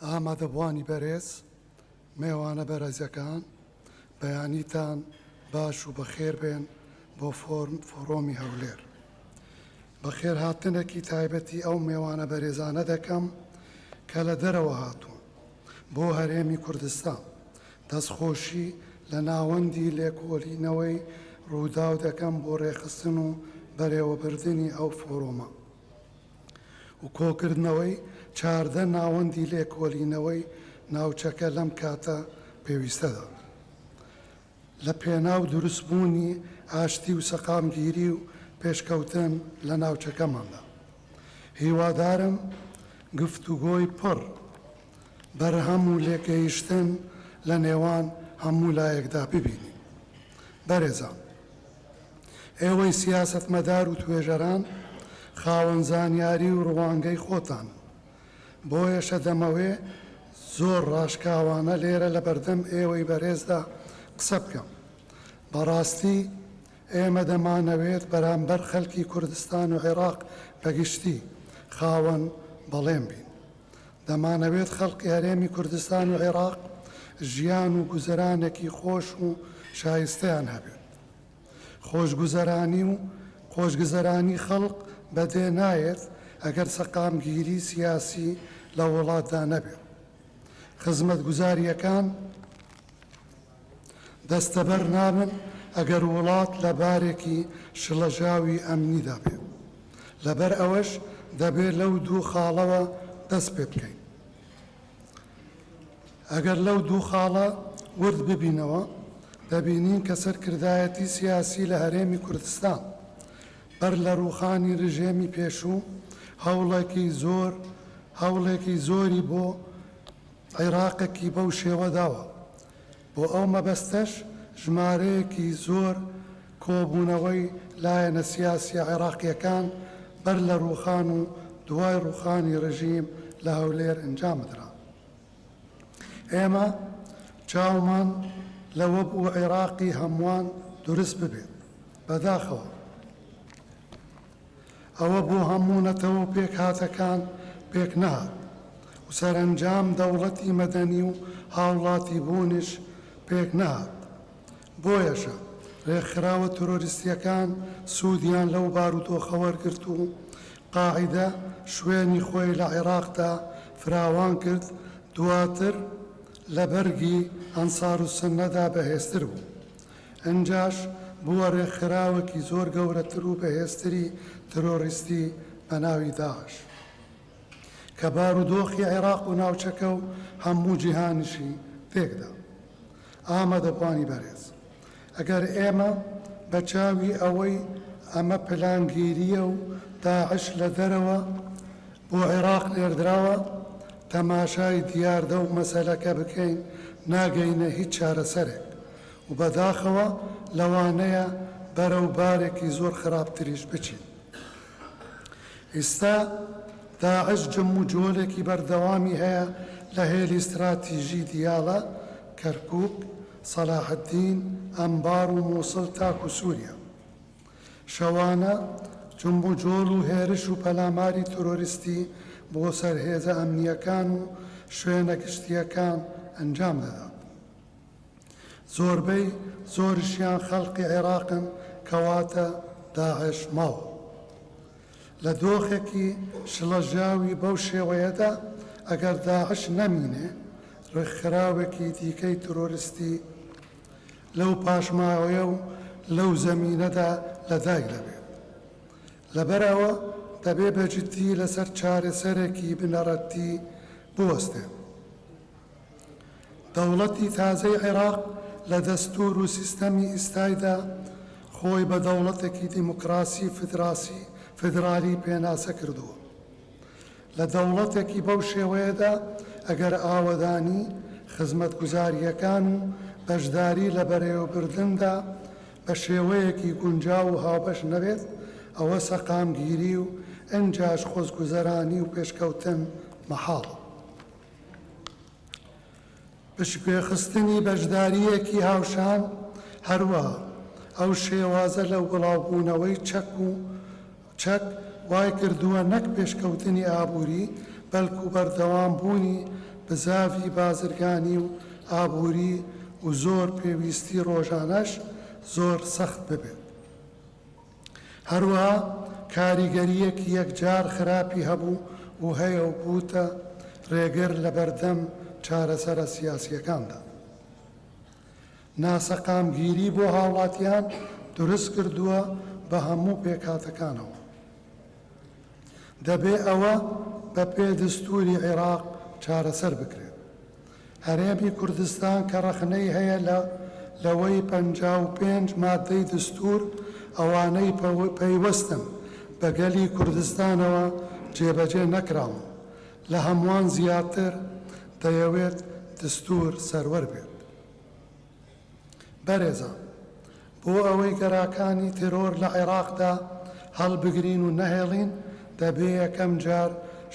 ئامادەبوانی بەرێز، مێوانە بەرێزەکان، بەیانیتان باش و بەخێر بێن بۆ فۆرۆمی هەولێر. بەخێرهاتنێکی تایبەتی ئەو مێوانە بەرێزانە دەکەم کە لە دەرەوە هاتوون بۆ هەرێمی کوردستان. دەستخۆشی لە ناوەندی لێکۆلینەوەی رووداو دەکەم بۆ رێکخستن و بەرێوەبردنی ئەو فۆرۆمە. و کۆکردنەوەی 14 ناوەندی لێکۆلینەوەی ناوچەکە لەم کاتە پێویستەدا لە پێناو دروستبوونی ئاشتی و سەقامگیری و پێشکەوتن لە ناوچەکەماندا. هیوادارم گفتوگۆی پڕ بەرهەم و لێکگەیشتن لە نێوان هەموو لایەکدا ببینین. بەرێزان، ئێوەی سیاسەتمەدار و توێژەران خاوەن زانیاری و ڕوانگەی خۆتانن، بۆیەشە دەمەوێ زۆر ڕاشکاوانە لێرە لە بەردەم ئێوەی بەرێزدا قسە بکەم. بەڕاستی ئێمە دەمانەوێت بەرامبەر خەلکی کوردستان و عێراق بەگشتی خاوەن بەڵێن بین. دەمانەوێت خەڵکی هەرێمی کوردستان و عێراق ژیان و گوزەرانێکی خۆش و شایستەیان هەبێت. خۆشگوزەرانی و خۆشگزەرانی خەڵک بەدێ نایەت ئەگەر سەقامگیری سیاسی لە وڵاتدا نەبێت. خزمەتگوزارییەکان دەستەبەر نابن ئەگەر وڵات لە بارێکی شڵەژاوی ئەمنیدا بێت. لەبەر ئەوەش دەبێ لەو دوو خاڵەوە دەست پێ بکەین. ئەگەر لەو دوو خاڵە ورد ببینەوە، دەبینین کە سەرکردایەتی سیاسی لە هەرێمی کوردستان بەر لە ڕووخانی رژێمی پێشوو هەوڵێکی زۆر هەوڵێکی زۆری بۆ عێراقێکی بەو شێوە داوە. بۆ ئەو مەبەستەش ژمارەیەکی زۆر کۆبوونەوەی لایەنە سیاسیە عێراقیەکان بەر لە ڕووخان و دوای ڕووخانی ڕژیم لە هەولێر ئەنجامدرا. ئێمە چاومان لەوە بوو عێراقی هەمووان دروست ببێت. بەداخەوە ئەوە بۆ هەموو نەتەوە و پێکهاتەکان پێکنەهات و سەرەنجام دەوڵەتی مەدەنی و هاوڵاتیبوونیش پێکنەهات. بۆیەشە رێکخراوە ترۆریستییەکان سوودیان لەو بارودۆخە وەرگرت و قاعیدە شوێنی خۆی لە عێراقدا فراوان کرد، دواتر لە بەرگی ئەنسارولسوننەدا بەهێزتر بوو. ئنجاش بووە رێکخراوێکی زۆر گەورەتر و بەهێزتری ترۆریستی بە ناوی داعش کە بارودۆخی عێراق و ناوچەکە و هەموو جیهانیشی تێکدا. ئامادەبوانی بەرێز، ئەگەر ئێمە بە چاوی ئەوەی ئەمە پلانگیرییە و داعش لە دەرەوە بۆ عێراق نێردراوە، تەماشای دیاردە و مەسەلەکە بکەین، ناگەینە هیچ چارەسەرێک و بەداخەوە لەوانەیە بەرەو بارێکی زۆر خراپتریش بچین. ئیستا داعش جموجۆلێکی بەردەوامی هەیە لە هێلی ستراتیژی دیالە، کەرکوک، سەلاحەدین، ئەنبار و موسڵ تاکو سوریا. شەوانە جموجۆڵ و هێرش و پەلاماری ترۆریستی بۆ سەر هێزە ئەمنییەکان و شوێنە گشتییەکان ئەنجام دەدات. زۆربەی زۆریشیان خەڵقی عێراقن کەواتە داعش ماوە. لە دۆخێکی شڵەژاوی بەو شێوەیەدا ئەگەر داعش نەمینێ ڕێکخراوێکی دیکەی ترۆریستی لەو پاشماوەیە و لەو زەمینەدا لەدایک دەبێت. لەبەرئەوە دەبێ بە جدی لەسەر چارەسەرێکی بنەڕەتی بوەستێن. دەوڵەتی تازەی عێراق لە دەستوور و سیستەمی ئیستایدا خۆی بە دەوڵەتێکی دیموکراسی فیدراسی فیدرالی پێناسە کردووە. لە دەوڵەتێکی بەو شێوەیەدا ئەگەر ئاوەدانی، خزمەتگوزارییەکان و بەشداری لە بەرێوەبردندا بە شێوەیەکی گونجاو و هاوبەش نەبێت، ئەوە سەقامگیری و ئنجاش خۆشگوزەرانی و پێشکەوتن مەحاڵە. پشتگوێخستنی بەشدارییەکی هاوشان، هەروەها ئەو شێوازە لە بڵاوبوونەوەی چەک و چەک وایکردووە نەک پێشکەوتنی ئابووری، بەلکو بەردەوام بوونی بزاڤی بازرگانی و ئابووری و زۆر پێویستی ڕۆژانەش زۆر سەخت ببێت. هەروەها کاریگەرییەکی یەکجار خراپی هەبوو و هەیە و بووتە ڕێگر لەبەردەم چارەسەرە سیاسییەکاندا. ناسەقامگیری بۆ هاوڵاتیان دروست کردووە بە هەموو پێکهاتەکانەوە. دەبێ ئەوە بە پێ دستوری عیراق چارەسەر بکرێت. هەرێمی کوردستان کە ڕەخنەی هەیە لە لەوەی 55 مادەی دستور ئەوانەی پەیوەستن بە گەلی کوردستانەوە جێبەجێ نەکراون، لە هەمووان زیاتر دەیەوێت دستور سەروەر بێت. بەرێزان بۆ ئەوەی گەراکانی تێرۆر لە عێراقدا هەڵبگرین و نەهێڵین، دەبێ یەکەم جار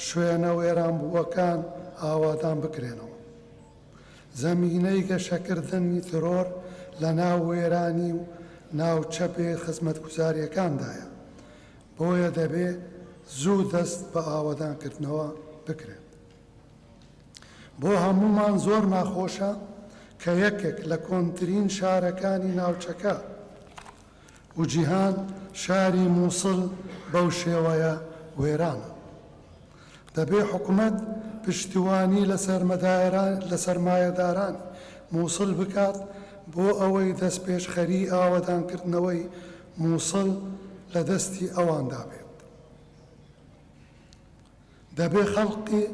شوێنە وێرانبووەکان ئاوادان بکرێنەوە. زەمینەی گەشەکردنی تێرۆر لە ناو وێرانی و ناوچە بێ خزمەتگوزارییەکاندایە، بۆیە دەبێ زوو دەست بە ئاوەدانکردنەوە بکرێت. بۆ هەموومان زۆر ناخۆشە کە یەکێک لە کۆنترین شارەکانی ناوچەکە و جیهان شاری موسڵ بەو شێوەیە وێرانە. دەبێ حکومەت پشتیوانی لە سەرمایەدارانی موسڵ بکات بۆ ئەوەی دەستپێشخەری ئاوەدانکردنەوەی موسڵ لە دەستی ئەواندا بێت. دەبێ خەڵقی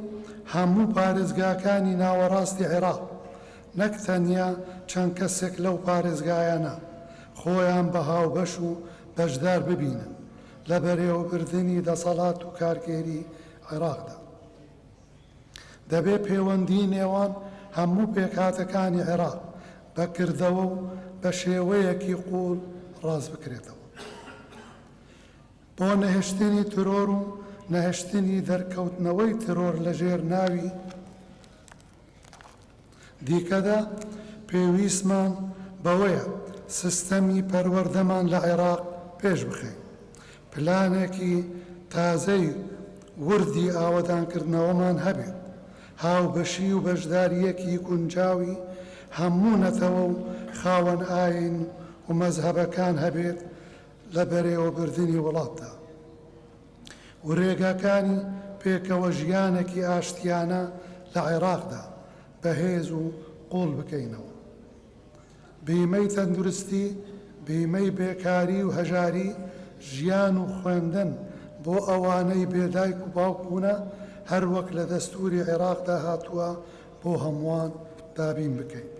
هەموو پارێزگاکانی ناوەڕاستی عێراق، نەک تەنیا چەند کەسێک لەو پارێزگایانە، خۆیان بە هاوبەش و بەشدار ببینن لە بەرێوەبردنی دەسەڵات و کارگێری عێراقدا. دەبێ پێوەندیی نێوان هەموو پێکهاتەکانی عێراق بە کردەوە و بە شێوەیەکی قووڵ ڕاست بکرێتەوە. بۆ نەهێشتنی ترۆر و نەهێشتنی دەرکەوتنەوەی ترۆر لە ژێر ناوی دیکەدا، پێویستمان بەوەیە سیستەمی پەروەردەمان لە عێراق پێش بخەین، پلانێکی تازەی وردی ئاوەدانکردنەوەمان هەبێت، هاوبەشی و بەشدارییەکی گونجاوی هەموو نەتەوە و خاوەن ئایین و مەزهەبەکان هەبێت لە بەرێوەبردنی وڵاتدا و رێگاکانی پێکەوە ژیانێکی ئاشتیانە لە عێراقدا بەهێز و قووڵ بکەینەوە. بیمەی تەندروستی، بیمەی بێکاری و هەژاری، ژیان و خوێندن بۆ ئەوانەی بێ دایک و باوک بوونە، هەروەک لە دەستووری عێراقدا هاتووە بۆ هەمووان دابین بکەین.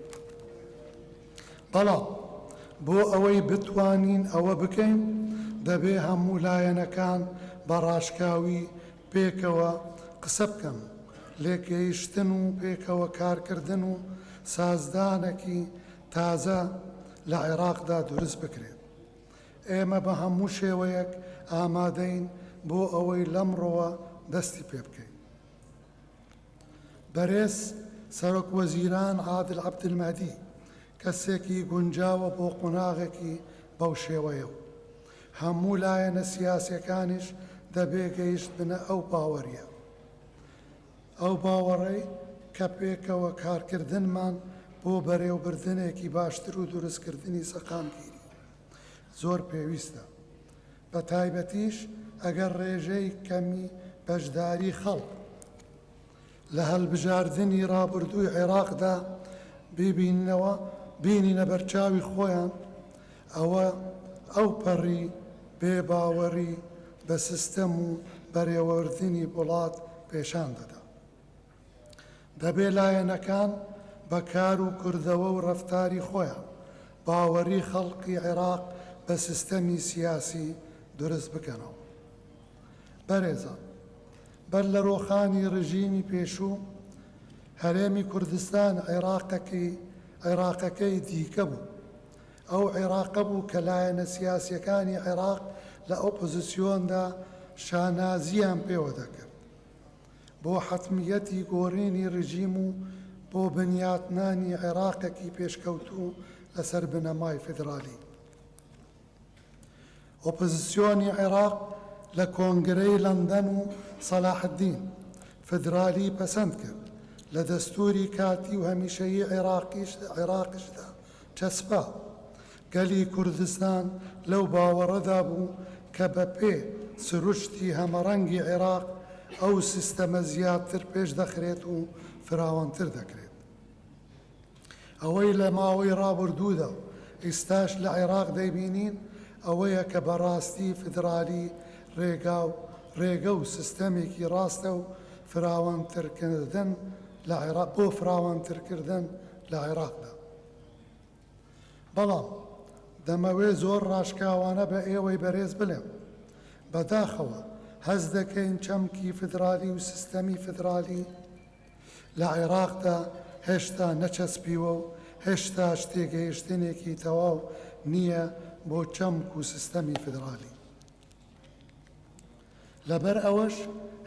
بەڵام بۆ ئەوەی بتوانین ئەوە بکەین، دەبێ هەموو لایەنەکان بە ڕاشکاوی پێکەوە قسە بکەن و لێکگەیشتن و پێکەوە کارکردن و سازدانێکی تازە لە عێراقدا دروست بکرێت. ئێمە بە هەموو شێوەیەک ئامادەین بۆ ئەوەی لەمڕۆوە دەستی پێ بکەین. بەرێز سەرۆک وەزیران عادل عەبدولمەهدی کەسێکی گونجاوە بۆ قۆناغێکی بەو شێوەیە و هەموو لایەنە سیاسیەکانیش دەبێ گەیشتبنە ئەو باوەریە ئەو باوەڕەی کە پێکەوە کارکردنمان بۆ بەرێوبردنێکی باشتر و دروستکردنی سەقامگیری زۆر پێویستە. بە تایبەتیش ئەگەر ڕێژەی کەمی بەشداری خەڵک لە هەلبژاردنی ڕابردووی عێراقدا بیبیننەوە بینینە بەرچاوی خۆیان ئەوە ئەو پەڕی بێ باوەڕی بە سیستەم و بەرێوەبردنی وڵات پێشان دەدا. دەبێ لایەنەکان بە کار و کردەوە و ڕەفتاری خۆیان باوەڕی خەڵکی عێراق بە سیستەمی سیاسی دروست بکەنەوە. بەرێزان، بەر لە ڕۆخانی ڕژیمی پێشوو، هەرێمی کوردستان عێراقەکەی عێراقەکەی دیکە بوو. ئەو عێراقە بوو کە لایەنە سیاسییەکانی عێراق لە ئۆپۆزسیۆندا شانازییان پێوە دەکرد. بۆ حەتمییەتی گۆڕینی رژیم و بۆ بنیاتنانی عێراقێکی پێشکەوتوو لەسەر بنەمای فیدرالی. ئۆپۆزسیۆنی عێراق لە کۆنگرەی لەندەن و سەلاحەدین، فیدرالی پەسەند کرد. لە دەستووری کاتی و هەمیشەیی عێراقیشدا چەسپا. گەلی کوردستان لەو باوەڕەدا بوو کە بەپێ سروشتی هەمەڕەنگی عێراق ئەو سیستەمە زیاتر پێش دەخرێت و فراوانتر دەکرێت. ئەوەی لە ماوەی ڕابردوودا و ئیستاش لە عێراق دەیبینین ئەوەیە کە بەڕاستی فیدرالی ڕێگا و ڕێگە و سیستەمێکی ڕاستە و فراوانترکردن لە عێراق بۆ فراوانترکردن لە عێراقدا. بەڵام دەمەوێ زۆر ڕاشکاوانە بە ئێوەی بەرێز بلێم بەداخەوە هەست دەکەین چەمکی فیدرالی و سیستەمی فیدرالی لە عێراقدا هێشتا نەچەسپیوە و هێشتاش تێگەیشتنێکی تەواو نییە بۆ چەمک و سیستەمی فیدرالی. لەبەر ئەوەش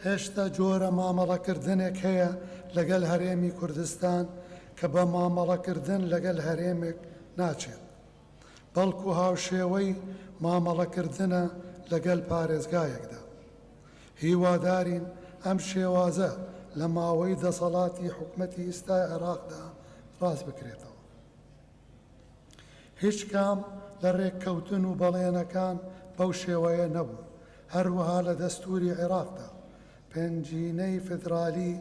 هێشتا جۆرە مامەڵەکردنێک هەیە لەگەل هەرێمی کوردستان کە بە مامەڵەکردن لەگەل هەرێمێک ناچێت، بەڵکو هاوشێوەی مامەڵەکردنە لەگەل پارێزگایەکدا. هیوادارین ئەم شێوازە لە ماوەی دەسەڵاتی حکومەتی ئیستای عێراقدا ڕاست بکرێتەوە. هیچ کام لە ڕێککەوتن و بەڵێنەکان بەو شێوەیە نەبوون، هەروەها لە دەستووری عێراقدا پێنجینەی فیدرالی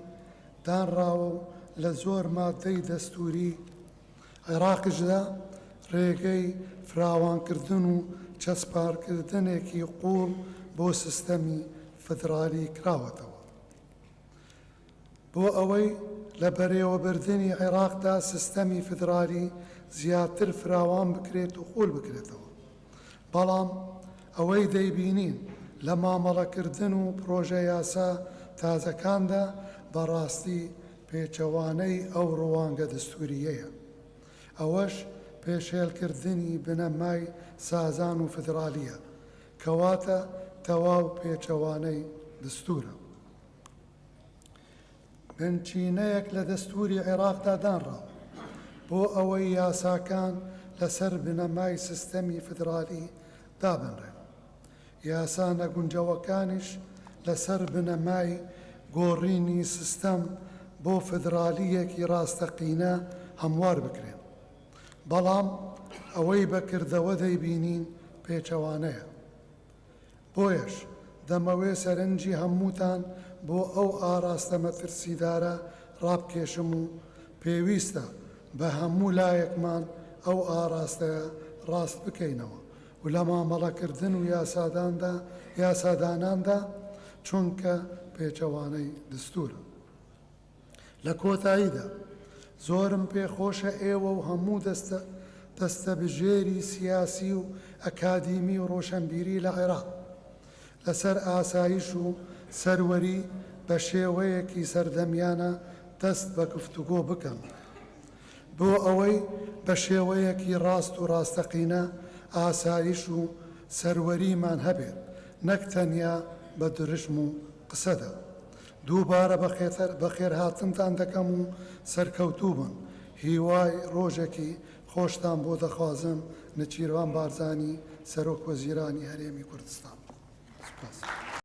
دانراوە و لە زۆر ماددەی دەستووری عێراقیشدا ڕێگەی فراوانکردن و چەسپارکردنێکی قووڵ بۆ سیستەمی فیدرالی کراوەتەوە. بۆ ئەوەی لە بەرێوەبردنی عێراقدا سیستەمی فیدرالی زیاتر فراوان بکرێت و قوول بکرێتەوە. بەڵام ئەوەی دەیبینین لە مامەڵەکردن و پرۆژەیاسا تازەکاندا بەڕاستی پێچەوانەی ئەو ڕوانگە دەستوورییەیە. ئەوەش پێشێلکردنی بنەمای سازان و فیدرالییە، کەواتە تەواو پێچەوانەی دەستوورە. بنچینەیەک لە دەستووری عێراقدا دانراوە بۆ ئەوەی یاساکان لەسەر بنەمای سیستەمی فیدرالی دابنرێن. یاسا نەگونجەوەکانیش لەسەر بنەمای گۆڕینی سیستەم بۆ فیدرالییەکی ڕاستەقینە هەموار بکرێن. بەڵام ئەوەی بە کردەوە دەیبینین پێچەوانەیە. بۆیەش دەمەوێ سەرنجی هەمووتان بۆ ئەو ئاراستە مەترسیدارە ڕابکێشم و پێویستە بە هەموو لایەکمان ئەو ئاراستەیە ڕاست بکەینەوە و لە مامەڵەکردن و یاساداندا یاساداناندا چونکە پێچەوانەی دستورە. لە کۆتاییدا زۆرم پێ خۆشە ئێوە و هەموو دەستە دەستەبژێری سیاسی و ئەکادیمی و ڕۆشەنبیری لە عێراق لەسەر ئاسایش و سەروەری بە شێوەیەکی سەردەمیانە دەست بە گفتوگۆ بکەن بۆ ئەوەی بە شێوەیەکی ڕاست و ڕاستەقینە ئاسایش و سەروەریمان هەبێت نەک تەنیا بە دروشم و قسەدا. دووبارە بەخێرهاتنتان دەکەم و سەرکەوتوو بن، هیوای ڕۆژێکی خۆشتان بۆ دەخوازم، نێچیرڤان بارزانی، سەرۆک وەزیرانی هەرێمی کوردستان. سوپاس.